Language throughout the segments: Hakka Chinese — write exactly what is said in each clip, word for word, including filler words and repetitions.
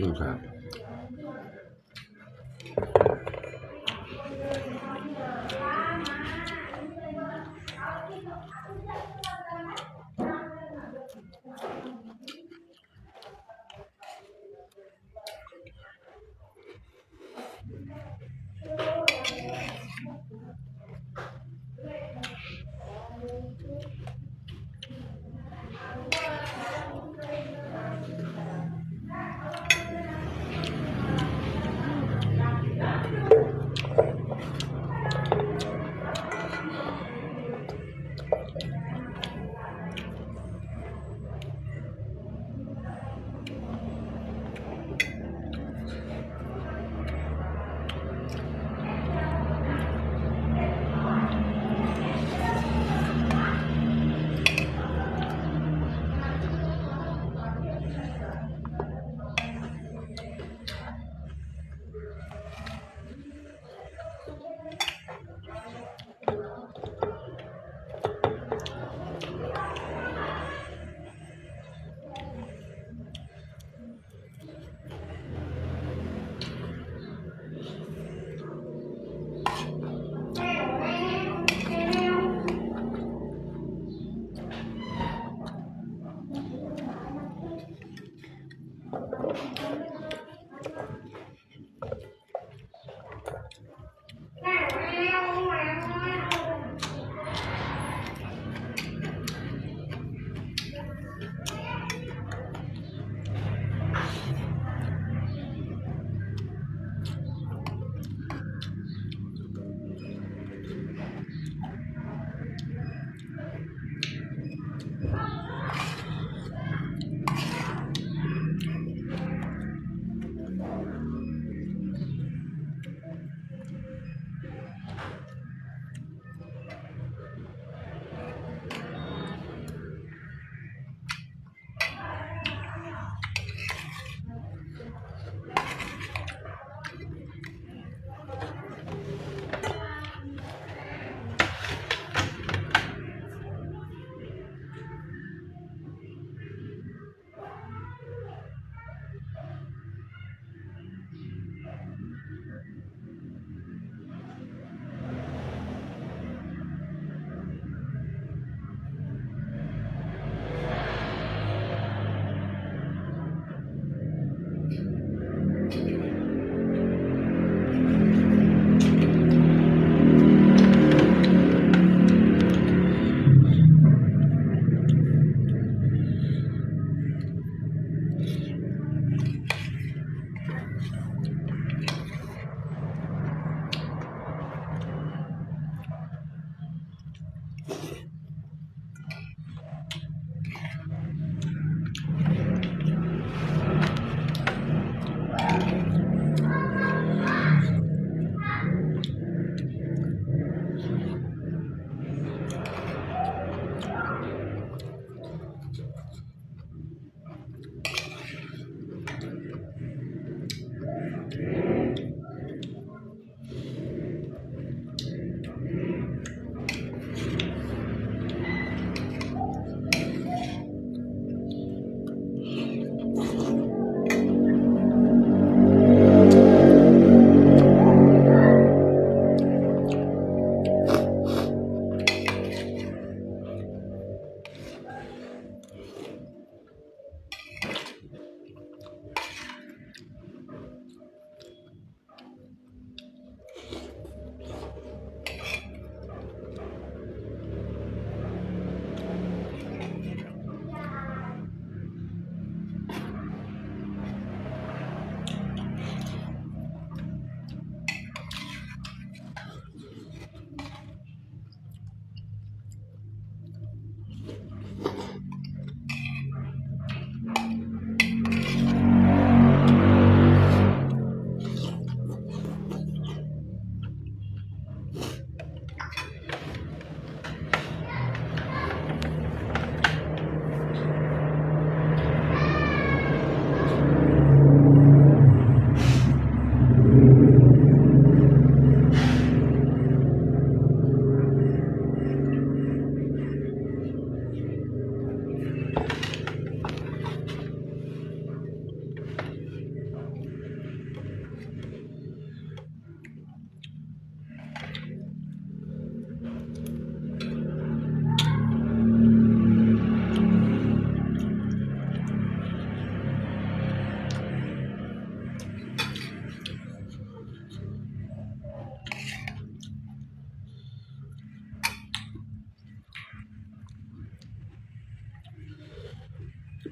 用啥？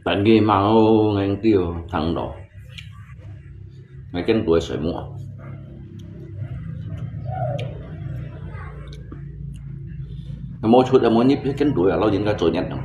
半夜吂哦，硬吊，聽到，𠊎驚到會睡目。無出也無入，驚到啊，老人家作孽啊。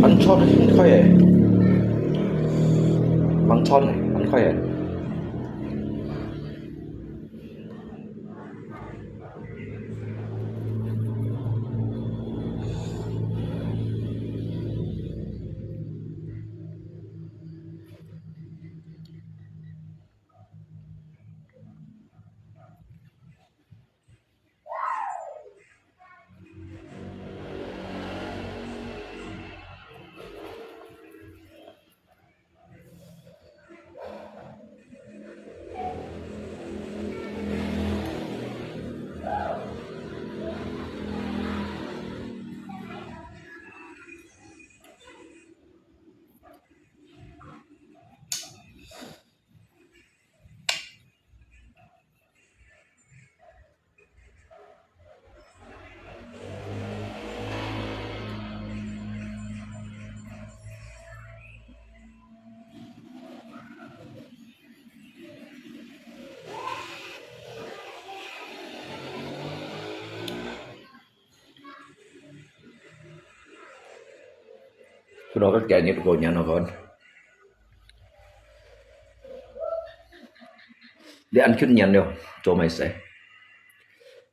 恁長个，恁開个，蠻長个，恁開个。分𠊎个今日過年哦，看。你恁勤儉了，做麼个事？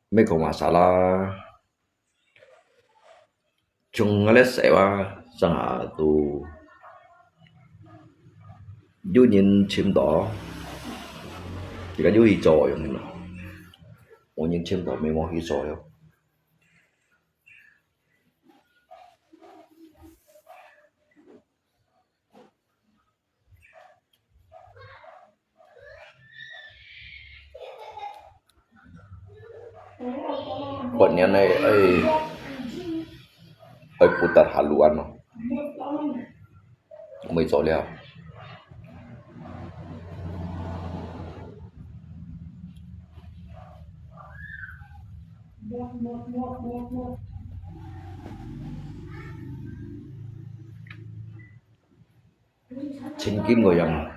毋係講masalah。像𠊎這細話，成下都有人尋到，自家有去做用咯。無人尋到，乜無去做用。 過年呢，愛，愛putar haluan哦，毋會做了。 千金个樣。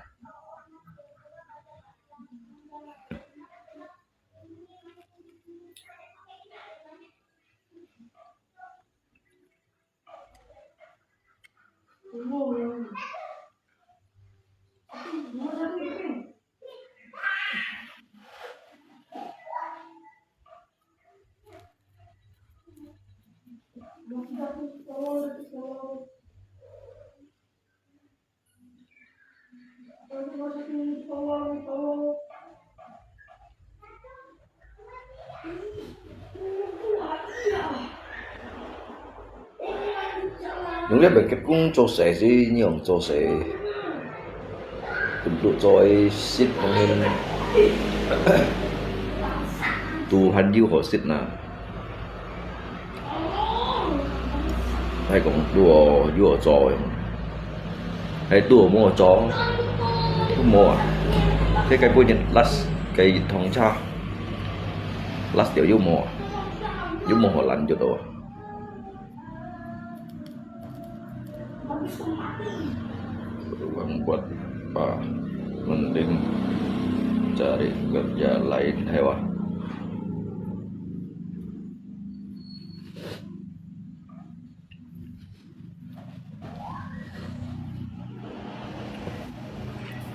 用這邊个工作勢是仰做勢，都做个食東西，都還有好食呢。 係講有好，有好做用，係都無好做，都無啊。該个本人last个一趟車，last掉又無啊，又無好攔就到啊。Buat apa? Mending cari kerja lain, hai wah.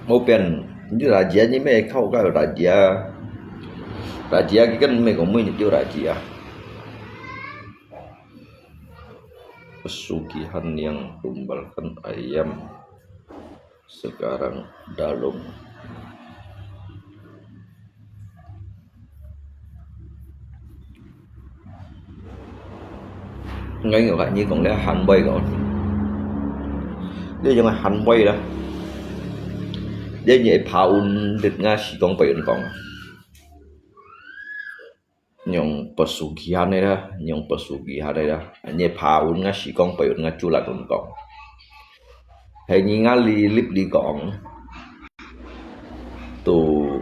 Mau pian, ni raja ni meh kau kau raja. Raja kita kan meh kau mui ni tu raja. Pesugihan yang tumbalkan ayam sekarang dalam. Ngay ngược lại như còn lẽ hàn quay rồi. Đây là hàn quay đó. Đây là phá ôn lịch Nga sĩ công phải ôn công. Nyong pesugihan này đó, nyong pesugihan này đó. Nye phá ôn Nga sĩ công phải ôn Nga chu lạt ôn công. Hay như Nga li lip li công. Tụ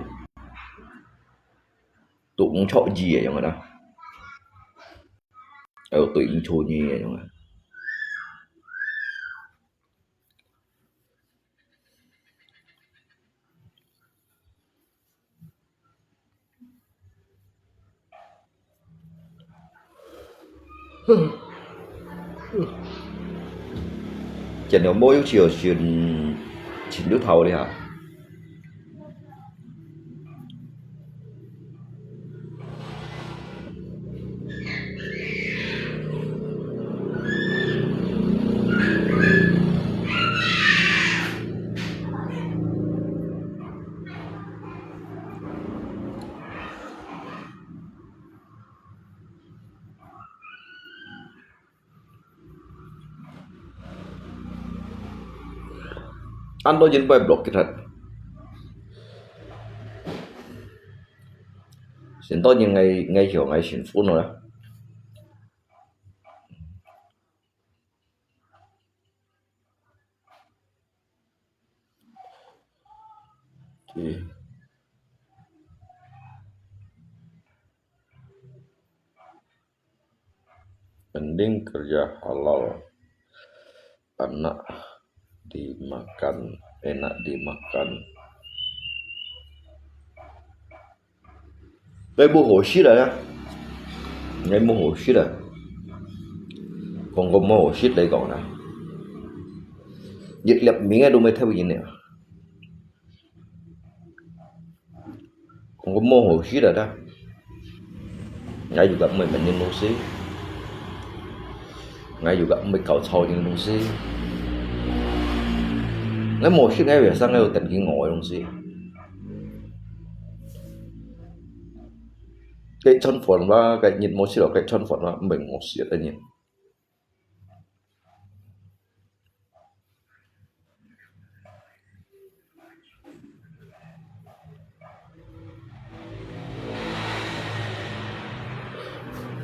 都毋著意个樣个啦。哎喲，對毋著意个樣个。見到無有就先尋到頭了。 恁多人會block佢。先多人愛，愛向愛先分了啦。 Mending kerja halal. Enak dimakan, enak dimakan. Ngai無好食啊，ngai無好食啊。講講無好食來講啦。一粒米个都毋會偷人个。講个無好食啦，𠊎又个毋會問人東西，𠊎又个毋會搞吵人東西，𠊎無食𠊎為啥𠊎要等佢餓个東西。該餐飯啦，該日無食落該餐飯啦，毋會餓死个人。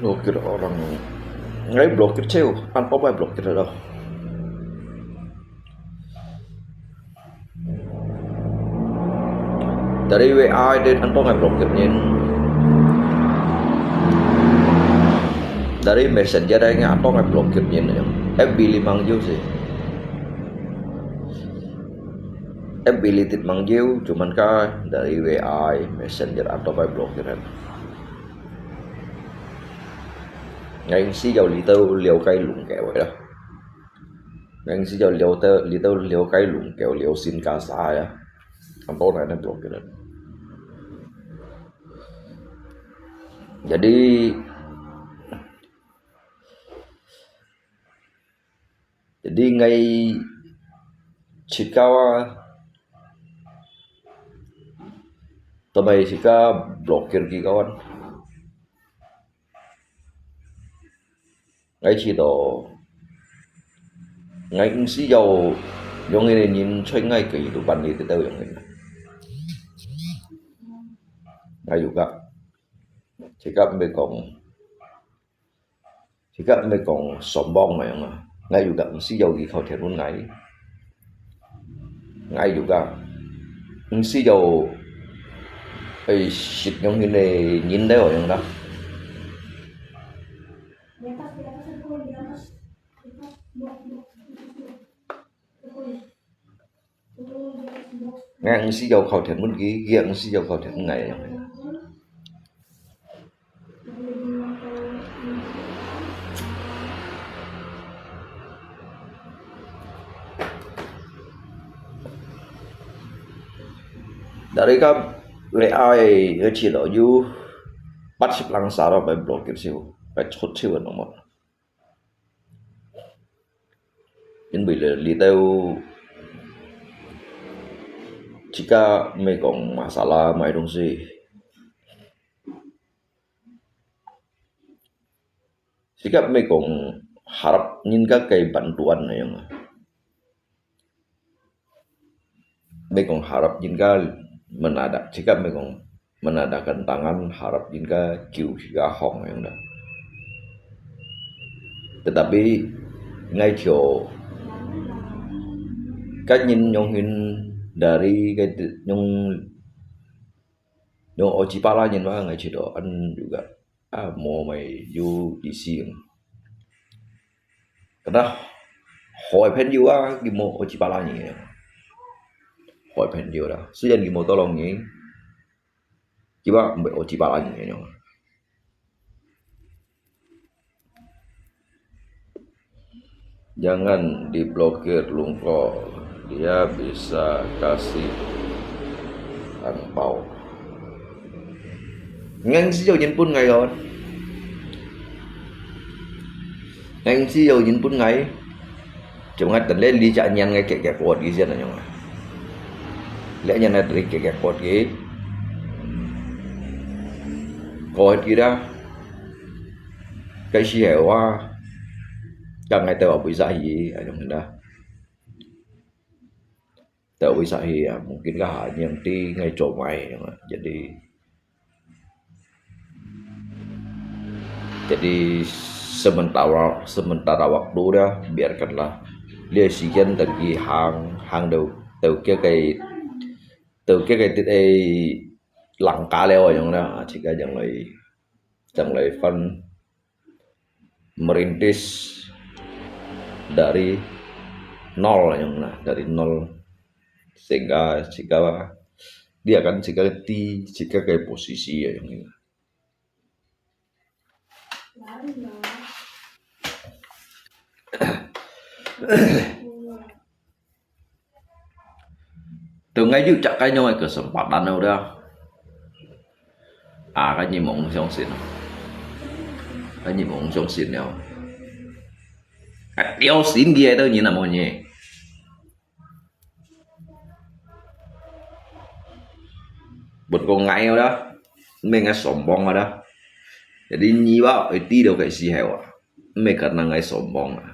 Blokir orang. Ngai blokir ceu, an pop ai blokir dah. Dari W A ai dên an pop ai blokir nyin. Dari Messenger ai ngai an pop ai blokir nyin. F B li mang jiu si. F B li tit mang jiu, cuman ka dari W A ai Messenger an pop ai blokir. Ngai si jau li tau liau kai lung keo ai dah. Ngai si jau liau tau, li tau liau kai lung keo liau sin ka sa ya. An pop ai na blokir. Jadi, jadi ngai chika, tamai chika blokir ki kawan. Ngai chito, ngai si jau yong ini nyin choi ngai ke itu pan ni tetau yong ini. Ngai juga. Chika mbe kong. Chika mbe kong sombong ngai yong. Ngai juga si jau ki khau thian un ngai. Ngai juga. Ngi si jau ai sit yong hin ai nyin dai yong dah. Ngai ngi si jau khau thian mun ki, kia ngi si jau khau thian ngai yong. Dari ka W A ai, ai chit lo yu, 八十 lang sa lo bai blokir siu, bai chut siu no mo. Yin bai le li tau chika mei kong masala mai dong si. Sikap mei kong harap nyin ka kai bantuan na yong. Mei kong harap nyin ka menada, sikap mei kong menadakan tangan harap nyin ka kiu sika hong yong dah. Tetapi ngai tio ka nyin yong hin dari ka yong yong oji pala nyin wa ngai tio an juga. 啊，無乜有意思。Karena好朋友啊，佢無oji pala nyin。好朋友啦，雖然佢無tolong nyin，佢話毋會oji pala nyin。Jangan diblokir lungkol, dia bisa kasih angpau. Ngang si jau nyin pun ngai kawan. Ngang si jau nyin pun ngai. Cuma ngat dan le li jak nyan ngai kek kek kuat gi sian anyong. Le nyan ngat ri kek kek kuat gi. Kuat gi dah. Cái時候啊，梗係對話會使去，係咁樣啦。對話會使去啊，mungkin kah hanya ti ngai comai, jadi, jadi sementara, sementara waktu dah, biarkanlah. Dia sikian tadi hang, hang dau, tau kia cái, tau kia cái tít ai lăng cá leo, ayong dah, chỉ cái yang lai, yang lai phân merintis dari nol, ayong nah, dari nol. Sehingga jika dia kan jika di, jika ke posisi, ayong ini. 到𠊎有隻該樣个kesempatan了。啊，該你毋相信啊？該你毋相信了？啊，了心个，到你那麼呢？Buat ko ngai ada, menga sombong ada. Jadi nyiwa iti do kai si hewa. Meka na ngai sombong ah.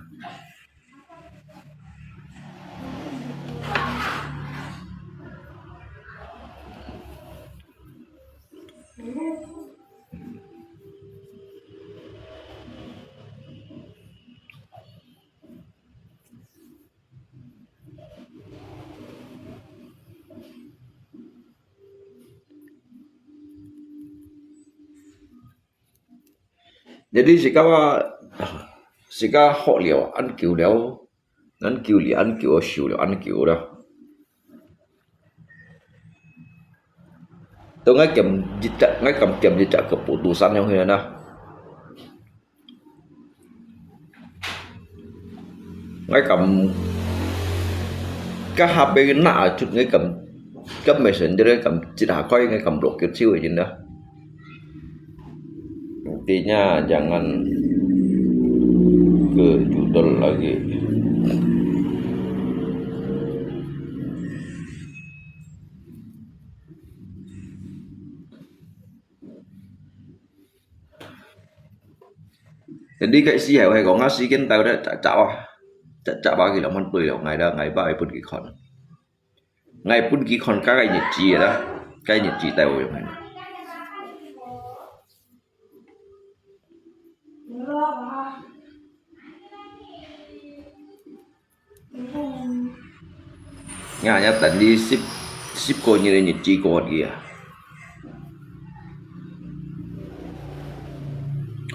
Jadi sika, sika hok liau, an kiu liau, an kiu li, an kiu siu liau, an kiu liau. Tau ngai kiam jijak, ngai kam kiam jijak keputusan yang hian ah. Ngai kam, ka H P na cut ngai kam, ka Messenger ngai kam cit ha koi ngai kam blok kit siu jin da. Intinya jangan ke judul lagi. Jadi kai si hai hai kong ha si ken tau da cak cak wa. Cak cak wa ki lam han tui lo ngai da ngai ba ai pun ki khon. Ngai pun ki khon ka kai nyit ji da. Kai nyit ji tai wo yong hai. Nga ya tan di sip, sip ko nyi le nyi ji ko ki ya.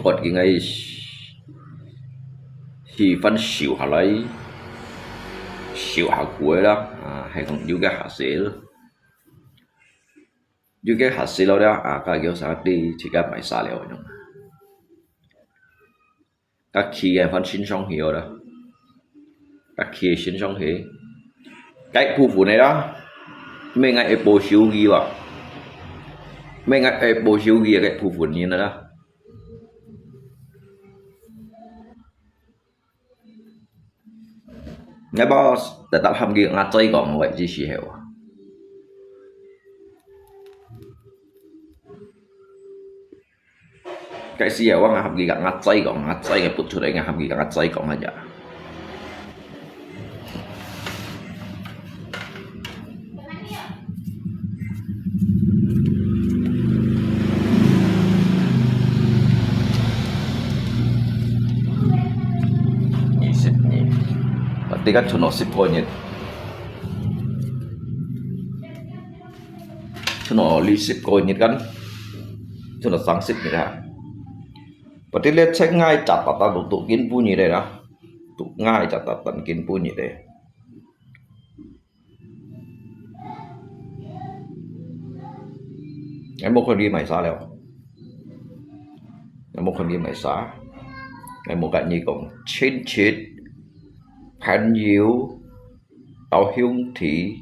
Kot ki ngai hi fan siu ha lai, siu ha kuai la, ah, hai kong yu ka hasil. Yu ka hasil lo da, ah, ka kyo sa di, chi ka mai sa liao yong. Ka khi ai fan sin song hi da. Ka khi sin song hi. Cái 部分 này đó. Mấy ngày ai bố siêu gì vậy? Mấy ngày ai bố siêu gì cái 部分 này đó. Ngai ba tetap ham ki ngacai kong wai ji si hewa. Kai si hewa ngai ham ki ngacai kong, ngacai ngai put chut ngai ham ki ngacai kong aja. Isip ni. Berarti kan cuma sip ko nyit. Cuma li sip ko nyit kan. Cuma sang sip nyit ha. Berarti lihat cek ngai catatan untuk kin bunyi deh dah. Untuk ngai catatan kin bunyi deh. Ngai mò khon ki mai sa liao. Ngai mò khon ki mai sa. Ngai mò kat nyi kong. Chin chit. Phan yiu. Tau hiung thi.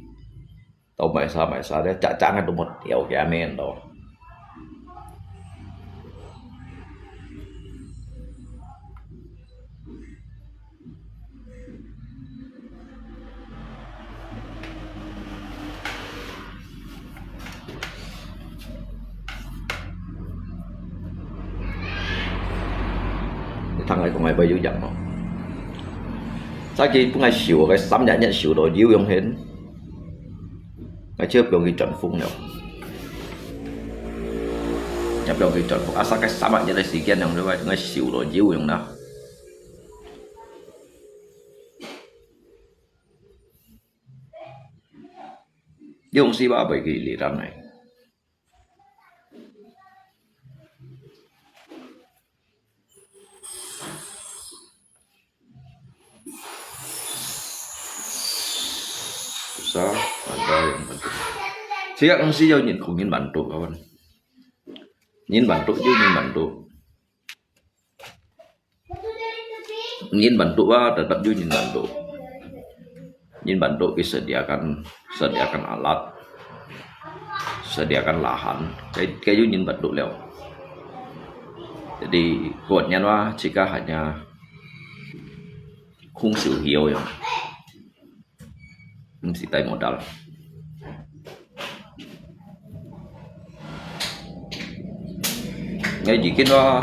Tau mai sa mai sa liao. Cak cak ngai tu mot yau kia men to. 你聽𠊎講，𠊎會有影無？早起分𠊎燒，𠊎三日日燒到有用現。 𠊎就放佢轉風了。也放佢轉風，啊，三個三日日个時間，用了，𠊎燒到有用啦。用死吧，袂去理人个。 Sa, ada yang bantu. Siap mesti jauh nyin kong nyin bantu kawan. Nyin bantu jauh nyin bantu. Nyin bantu ah tetap jauh nyin bantu. Nyin bantu disediakan sediakan alat, sediakan lahan, kayu, kayu nyin batu liao. Jadi, kuatnya lah, jika hanya kung siu hiu yang, mesti tai modal. Ngai jikin lah,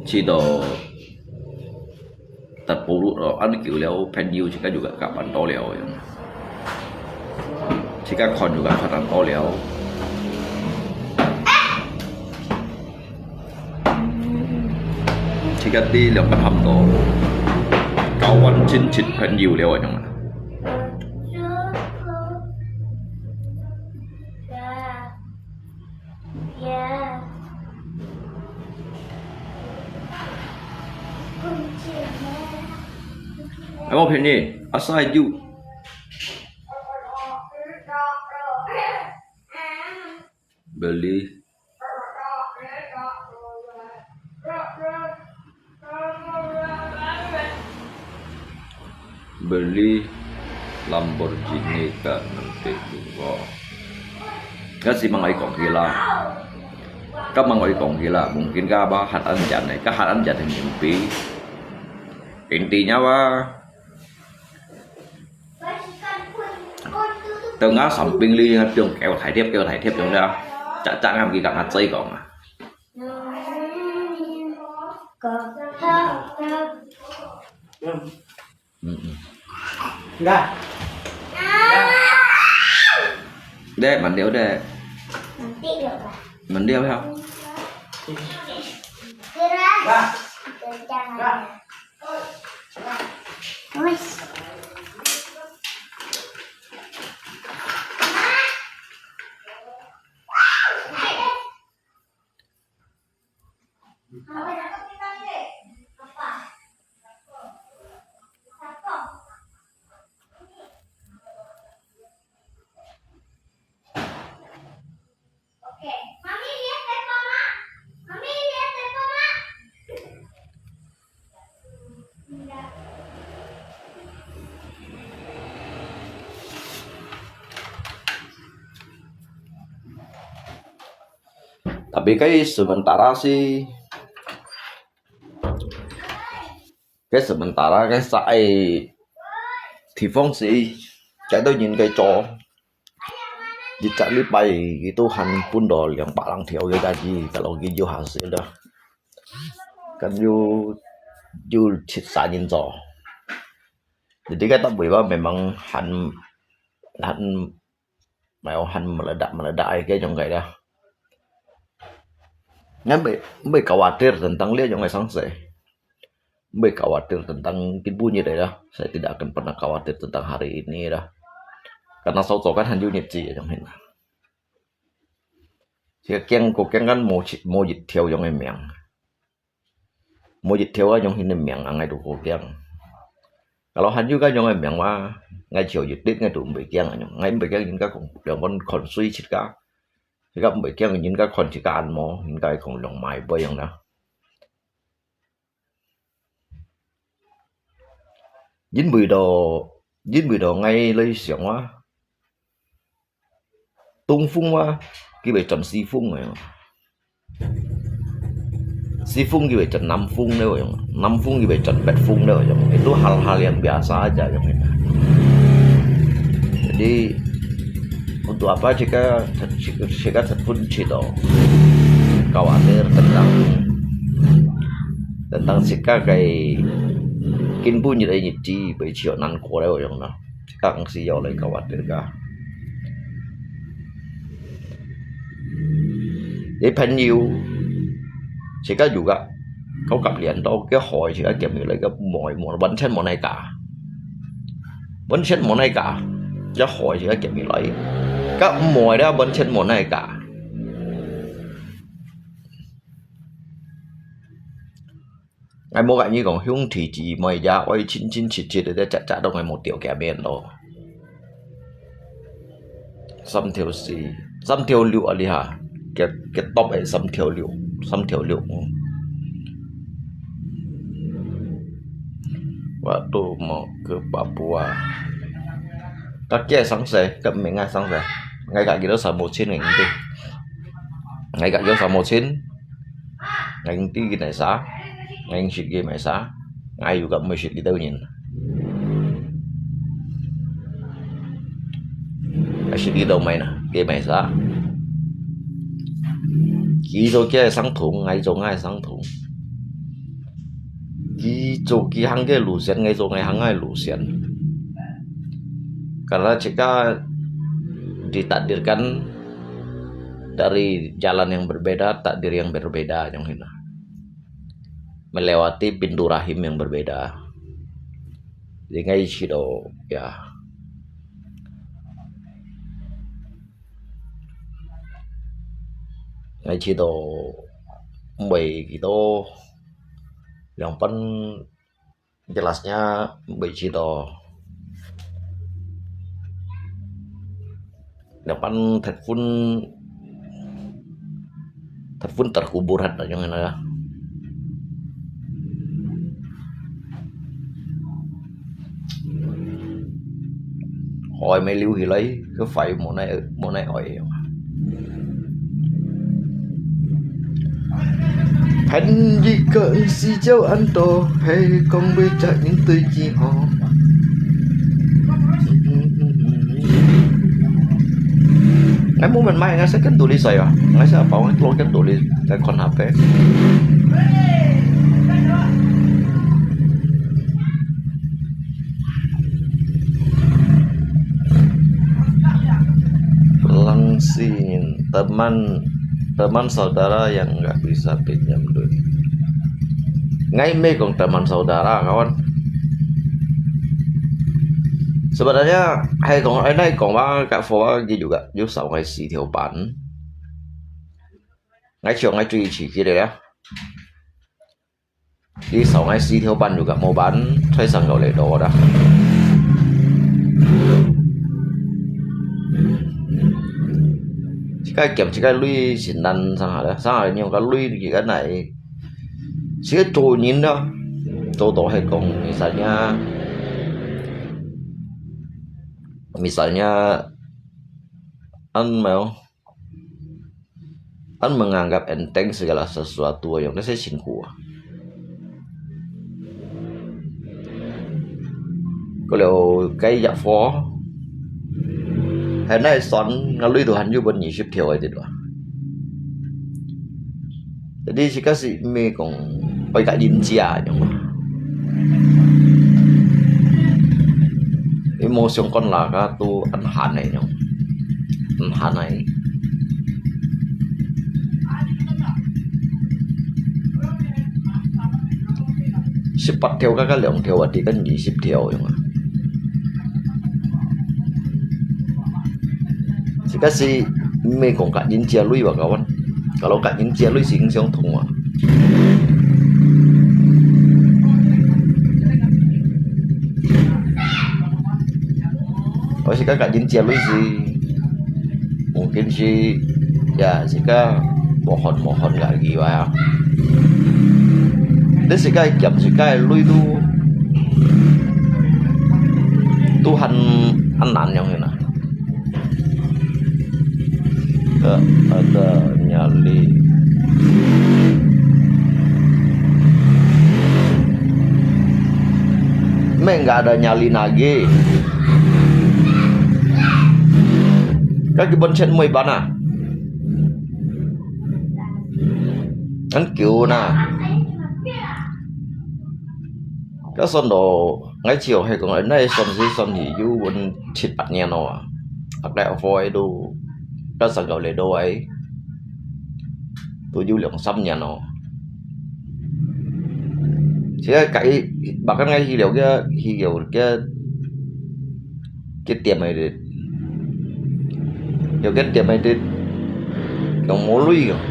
知道 tatpulu lo, an kiu liao, 朋友 jika juga kapan to liao yang. Jika kon juga kapan to liao. Jika di liang kan ham to. Kawan 亲戚朋友 liao yang. Ai, mau phen ni, asa aju. Beli. Beli Lamborghini ka nanti juga. Kasi mang ai kong hila. Ka mang ai kong hila, mungkin ka ba hat an jan ai, ka hat an jan ai mimpi. Intinya ba, tengah samping li, tiong kêu thải thiếp, kêu thải thiếp tiong dah. Chak chak ngam ki kang hat cai kong ah. Dah. Dek, mandiu dek. Mandiu ya. Dah. Tapi kai sementara si, kai sementara kai sa ai 地方 si, kai tu nyin kai cho. Di chak li pai itu han pun do liang pa lang thiau ye ka ji, kalau ki ju hasil dah. Kan ju, ju chit sa nyin cho. Jadi kai tak bui ba memang han, han Mai ohan meledak-meledak ai ke jong kai dah. Ngan bai, bai khawatir tentang lia jong kai sang se. Bai khawatir tentang kin bu nyit ai dah. Saya tidak akan pernah khawatir tentang hari ini dah. Karena sau kan han ju nyit ji jong hin. Sia kiang ko kiang kan mo chi, mo yit thiau jong ai miang. Mo yit thiau a jong hin ai miang a ngai tu ko kiang. Kalau han ju ka jong ai miang wa, ngai chiau yit tit ngai tu bai kiang a jong. Ngai bai kiang yin ka kong, liang kon kon sui chit ka. Chit ka bai kiang yin ka kon chit ka an mo, yin ka kong liang mai bai jong na. Yin bai do, yin bai do ngai lai siang wa. 東風 wa, ki bai chọn 西風 ai. 西風 ki bai chọn 南風 ne ai. 南風 ki bai chọn 北風 ne ai. Itu hal-hal yang biasa aja yang ini. Jadi, untuk apa jika, jika, jika pun chito khawatir tentang, tentang jika kai kin bu nyit ai nyit ji bai chiau nan ko le ai yang na. Kang si yau lai khawatir ka. Ye 朋友, chika juga, kau kap lian tau, ke hoi chika kiam mi lai ke moi mo, 完全 mo nai ka. 完全 mo nai ka. Ke hoi chika kiam mi lai. Ka moi da 完全 mo nai ka. Ngai mo ka ni kong hiung thi chi mai ya, oi chin chin chit chit de cha cha dong ngai mo tiau kia mien lo. 三條四, 三條六 a li ha. Ke, ke top ai 三條六, 三條六. Waktu mo ke Papua. 該佢个生死，該毋係𠊎生死，𠊎佮佢都三毛錢个，𠊎毋知。𠊎佮佢都三毛錢，𠊎毋知佢哪儕，𠊎毋識佢哪儕，𠊎又敢毋會識佢兜人。 係佢兜買啦，佢買啥？佢做佢个生痛，𠊎做𠊎个生痛。佢做佢行个路線，𠊎做𠊎行个路線。Karena kita ditakdirkan dari jalan yang berbeda, takdir yang berbeda，樣形啦。Melewati pintu rahim yang berbeda。應該係咯，呀。 Ngay去到尾幾多，兩班jelasnya尾去到，兩班telepon，telepon terkubur hat yang mana. Ôi, mê liu hì lei, kơ phải mô nai, mô nai ôi. Hẳn gì cỡ si châu ăn tô, hay con bê chả những tươi chi hò. Ngai mô mèn mai, ngai sẽ cân tủ lý soi à. Ngai sẽ bảo ngai lô cân tủ lý, ngai còn hạp phê. Langsing teman, teman saudara yang nggak bisa pinjam duit. Ngai mê kong teman saudara, kawan. Sebenarnya, hai kong, ai nai kong wa, kak fo wa, ji juga, ju sao ngai si thiu ban. Ngai chiu ngai chui chi ki de ya. Đi sáu ngày四條半就甲無班，推上到嚟到啦。自家減自家鐳先難上下啦，上下你用个鐳自家來，自家做人啦，做到係講，misalnya，misalnya，安無？ Kan menganggap enteng segala sesuatu yang nasi singku. Kalau kai yak fo, hai nai son ngalui Tuhan ju pun nyisip theo itu dua. Jadi sika si mi kong pai ka yin jia yang. Imo siung kon la ka tu an han ai yang. An han ai. Sipat theo ka ka liang theo ati kan nyisip theo yang. Sika si mi kong ka yin jia lui wa kawan. Kalau ka yin jia lui sing siung thung wa. Ôi, sika ka yin jia lui si, mungkin si, ya, sika mohon-mohon lagi wa. Tapi sika kiam sika lui tu, Tuhan anan yang ina. Ada nyali. Meng nggak ada nyali lagi. Kaki bencet mui bana. Kan kiu na. Ka son do ngai chiu hai kong nai son si son hi yu wun chit pat nian no. Ak lai avoid do. Ka sang kau le do ai. Tu yu liang sam nian no. Sia kai, bahkan ngai hi liu kia, hi liu kia, kia tiam ai dit. Liu kia tiam ai dit. Kong mo lui kong.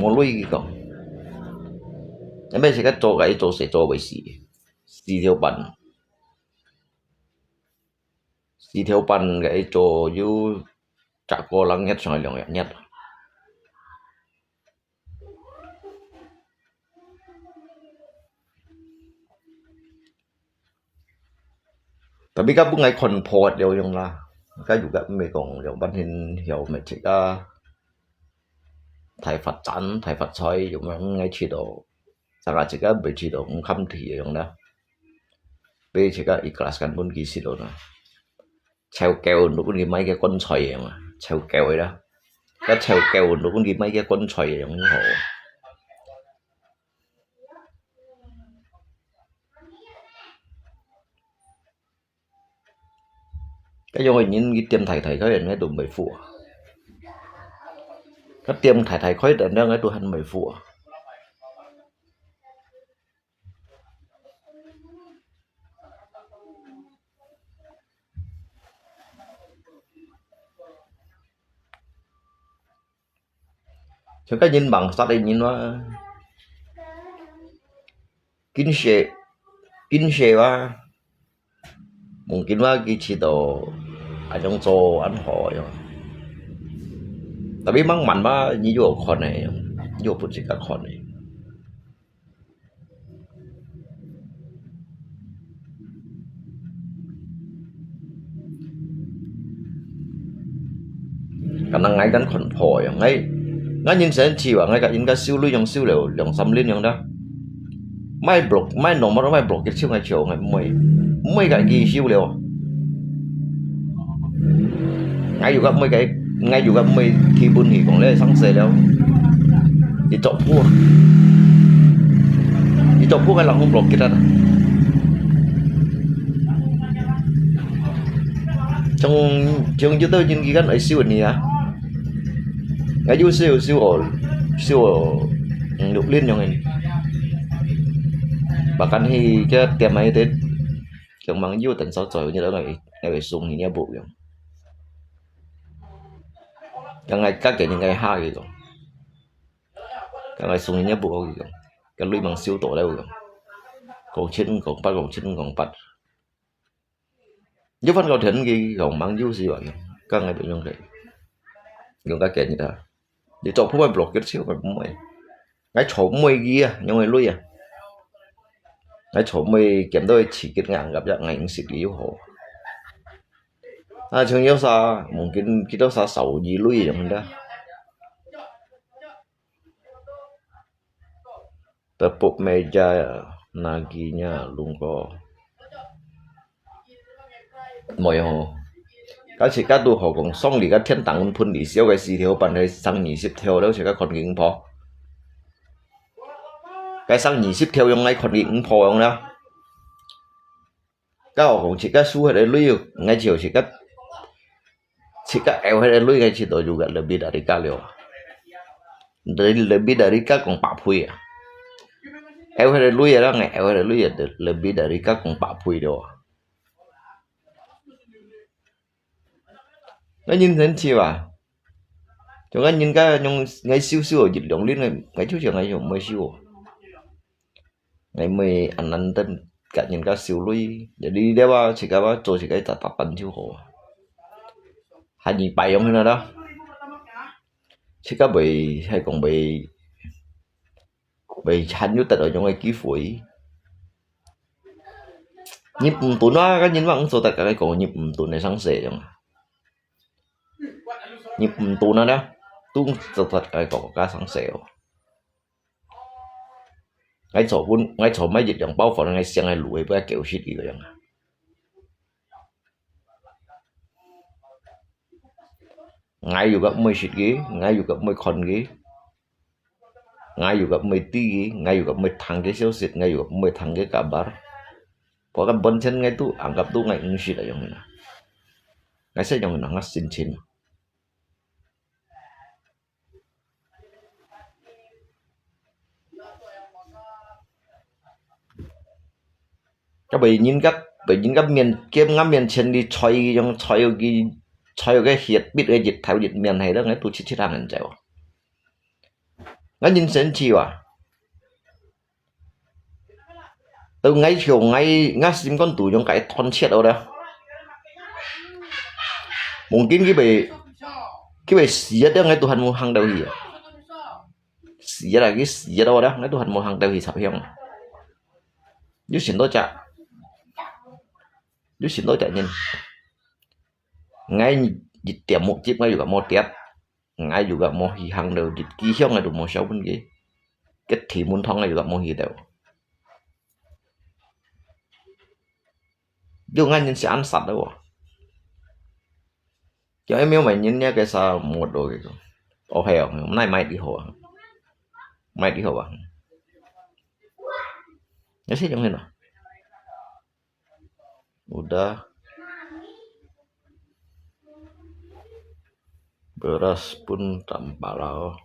Mo lui kong. Em bai si ka cho kai cho se cho bai si. Si thiu pan. Si thiu pan kai cho yu chak ko lang nyet sang liang nyet. Tapi該分𠊎看破了樣啦，該有个毋係講兩半天曉，乜自家大發展、大發財，有無？𠊎知道，但係自家毋知道，毋敢提樣啦。被自家ikhlaskan分佢識了啦。臭狗，你分佢買个棺材樣啊，臭狗个啦。該臭狗，你分佢買个棺材樣好。 該樣个人，佢店大大開，人家都毋會富啊。該店大大開，人家都還毋會富啊。像該人網殺个人哇，緊寫，緊寫哇，mungkin哇，佢知道恁樣做恁好樣。Tapi慢慢哇，你又看个，又不自家看个。 Kanang𠊎kan看破樣，𠊎，𠊎人生趣啊，𠊎个應該收鐳樣收了兩三輪樣啦。買block，買normal，買block結手，𠊎就，𠊎毋會，毋會个佢收了。 𠊎又个毋會个，𠊎又个毋會基本去講咧，生死了。佢做ผู้，佢做ผู้个人好block kita。從，從有兜人佢kan愛收你啊。𠊎有收，收哦，收哦，嗯，六輪樣个。Bahkan去个店買个，強mang有等少做，你都愛，愛送你也無用。 Kan𠊎，該个人𠊎嚇佢講，kan𠊎送人家屋佢講，該鐳吂收到了講，講千講八，講千講八。又翻到天佢講吂有事話，kan𠊎就用佢，用該个人啊，你做ผู้買block結手，𠊎毋會，𠊎做毋會佢啊，用个鐳啊，𠊎做毋會見到佢自己硬夾一，𠊎應識佢又好。 啊，像有啥，mungkin kita sa sau ji lui yang dah. Tepuk meja naginya lungko. Moi ho. Kasi kadu ho kong song li ka thiên đàng分你燒个四條半係生二十條了，自家看佢五婆。該生二十條用來看佢五婆用啦。 該我講自家輸忒个鐳，𠊎就自家，自家out忒个鐳，𠊎就到有个lebih dari ka了。Dari lebih dari ka講百倍啊。Out忒个鐳啊，𠊎out忒个鐳啊，lebih dari ka講百倍了啊。 𠊎人生趣啊。像𠊎人家用，𠊎收收一兩輪，𠊎，𠊎就想𠊎用毋會收哦。𠊎毋會恁難等，甲人家收鐳，jadi了啊，自家啊，做自家一隻打扮就好啊。還二擺用去啦。自家袂，還講袂， 袂還有得到種个機會。你毋tun啊，个人嘛毋做得甲你講，你毋tun个生死樣啊。你毋tun啊，都做得甲你講个生死哦。𠊎做分，𠊎做買一兩包飯，𠊎想个路个，不要狗屎个樣啊。 𠊎又个毋會識佢，𠊎又个毋會看佢，𠊎又个毋會知佢，𠊎又个毋會聽佢消息，𠊎又个毋會聽佢kabar。Bahkan本身𠊎都，anggap都𠊎毋識个樣啦。𠊎識樣啦，𠊎心情。 該別人甲，別人甲面，甲𠊎面前哩吹，用吹个，吹个血，逼个日頭日面係咯，𠊎都直直行人走。𠊎人生趣啊！到𠊎笑，𠊎，𠊎心肝肚用个一團切了啦。Mungkin佢會，佢會死啊，到𠊎都還無行到去啊。 死啦，佢死啦，𠊎都還無行到去插香。有想到遮，有尋到一隻人，𠊎一點目汁𠊎又个無跌，𠊎又个無去行到一支香个都無燒分佢，个鐵門窗个又个無去到。有𠊎人係恁煞个哦。叫一秒買人家个啥無到个，哦係哦，那買以後啊，買以後啊，那是用个。 Udah. Beras pun tanpa lauk.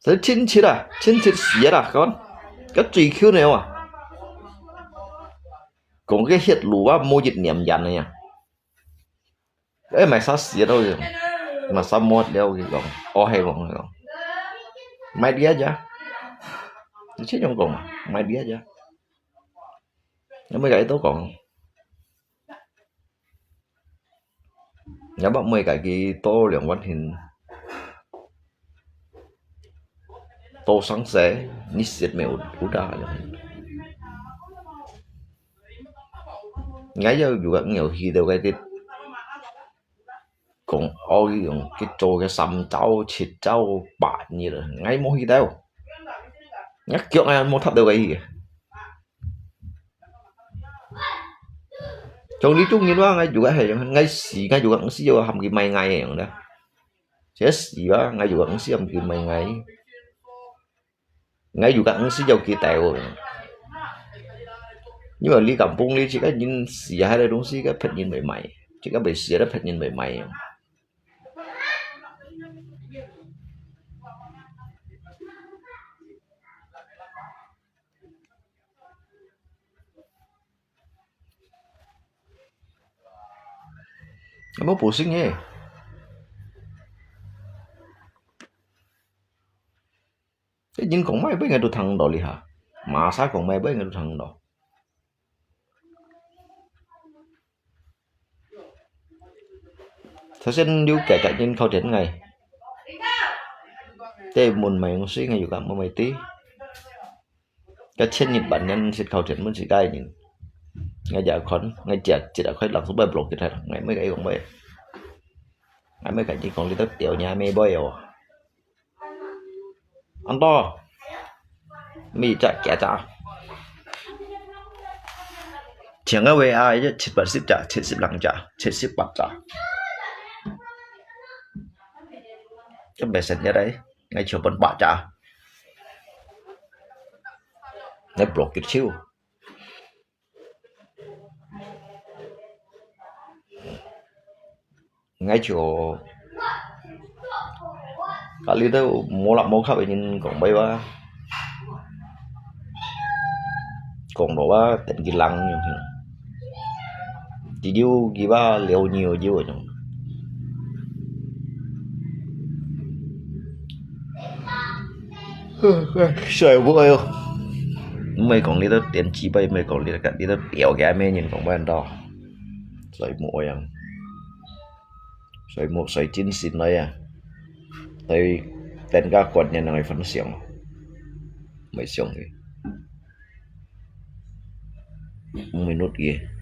Jadi親戚啊，親戚死啊，講，个最Q呢哇。講个血路啊，無一念煙个呀。哎，買啥死了佢講，買啥無了佢講，哦係講佢講，買啲啊，你這種講，買啲啊。 你每个都講，你把每个佢多兩萬天，多生死，你食沒有有大了。𠊎要有个，有去到个啲，講，哦，用佢做个三招、七招、八二了，𠊎無去到。𠊎腳啊，無踏到个去。 Trong呢種人話，𠊎有个係，𠊎死，𠊎有个毋死，又喊佢買𠊎个樣啦。這死啊，𠊎有个毋死，喊佢買𠊎。𠊎有个毋死，又佢帶我。因為你敢崩，你自家人死下來東西，个別人會買，自家會死，个別人會買。 有無補性个？這人講麼个，𠊎都聽毋到哩哈。麼儕講麼个，𠊎都聽毋到。 頭先有幾個人敲電𠊎，在問買東西，𠊎有講無買知。該千日半年識敲電問自家人，𠊎也看，𠊎只只開冷水杯block佢，𠊎毋會講話。𠊎毋會講，佢講你都掉你阿妹杯哦。 恁多，每隻幾隻？前個月啊，一七八十隻，七十零隻，七十八隻。這毋係成日來，𠊎全部八隻。𠊎block佢手。 𠊎就，該裡肚無啦無靠个人講白話，講到話，等佢冷樣，只有佢話了牛牛个樣。 衰無愛哦。毋係講你兜電子杯，毋係講你兜，你兜表个咩人講毋到。衰無愛啊。衰無，衰精神來啊。對，等下觀念來分享。毋係想个。五minute个。